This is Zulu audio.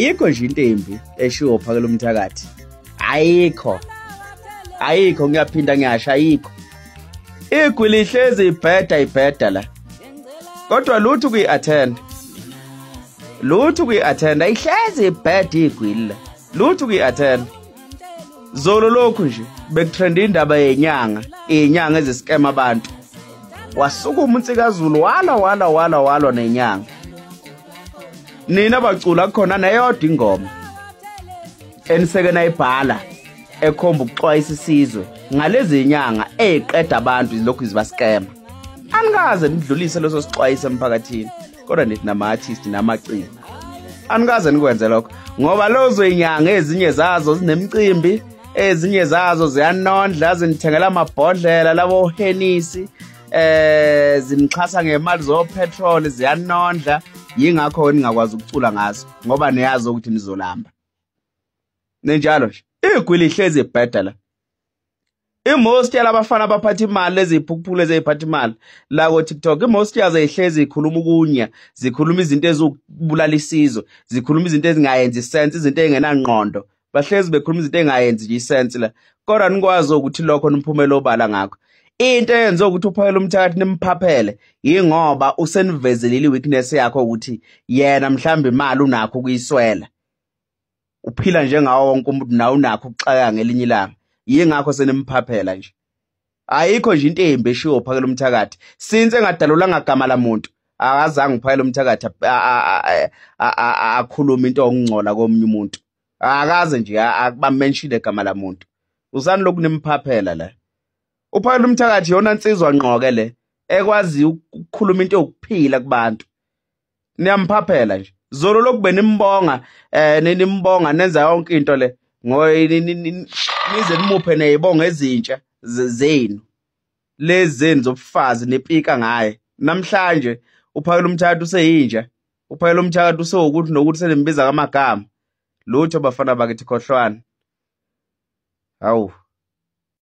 Ayikho nje into embi eshiwo Phakela Umthakathi. Ayikho. Ayikho, ngiyaphinda ngiyasho, ayikho. Igwili ihlezi ibheda ibheda la. Kodwa lutho kuyi-attend. Lutho kuyi-attend, ayihlezi ibheda igwili la. Lutho kuyi-attend. Zolo lokhu nje bekutrend indaba yenyanga, inyanga eziskema abantu. Wasukuma uNsikazulu wala wala wala walwa nenyanga. Nina bacula khona neyodwa ingoma eniseke nayibhala ekhomba ukuxwayisa isizwe ngalezi nyanga eziqeda abantu lokhu zibaskema. Anikaze nidlulise leso sixwayiso emphakathini, kodwa nithi nama-artist namaciko. Anikaze nikwenze lokho ngoba lozo inyanga ezinye zazo zinemicimbi, ezinye zazo ziyanondla, zinithengela amabhodlela labo Hennessy, zinixhasa ngemali zo petrol, ziyanondla. Yingakho ningakwazi ukucula ngazo ngoba niyazi ukuthi nizolamba. Ninjalo nje igwili ihlezi ibheda la. Imost yalabafana abaphatha imali leziphukuphule eziphatha imali la ko TikTok, imost yazo ihlezi ikhuluma ukunya, zikhuluma izinto ezikubulala isizwe, zikhuluma izinto ezingayenzi sense, izinto ezingenangqondo. Bahlezi bekhuluma izinto engayenzi nje isense la. Kodwa nikwazi ukuthi lokho nimphumela obala ngakho. Into eyenza ukuthi uPhakela Umthakathi nimphaphele yingoba usenivezelile iweakness yakho ukuthi yena mhlawumbe imali unakho ukuyiswela. Uphila njengawo wonke umuntu, nawe unakho ukuxaka ngelinye ilanga. Yingakho senimphaphela nje. Ayikho nje into embi eshiwo uPhakela Umthakathi. Since engadalulanga gama lamuntu, akazange uPhakela Umthakathi akhuluma into okungcola komunye umuntu. Akaze nje akubamention igama lamuntu. Usani lokhu nimphaphela la. UPhakela Umthakathi yona insizwa ngqoke le ekwazi ukukhuluma into yokuphila kubantu. Niyamphaphela nje. Zolo lokhu benimbonga, nimbonga nenza yonke into le ngoba nize nimuphe nezibongo ezintsha zenu. Lezi zenu zobufazi nepika ngaye. Namhlanje uPhakela Umthakathi useyinja. UPhakela Umthakathi usewukuthi nokuthi senimbiza ngamagama. Lutho bafana bakithi, khohlwana. Hawu.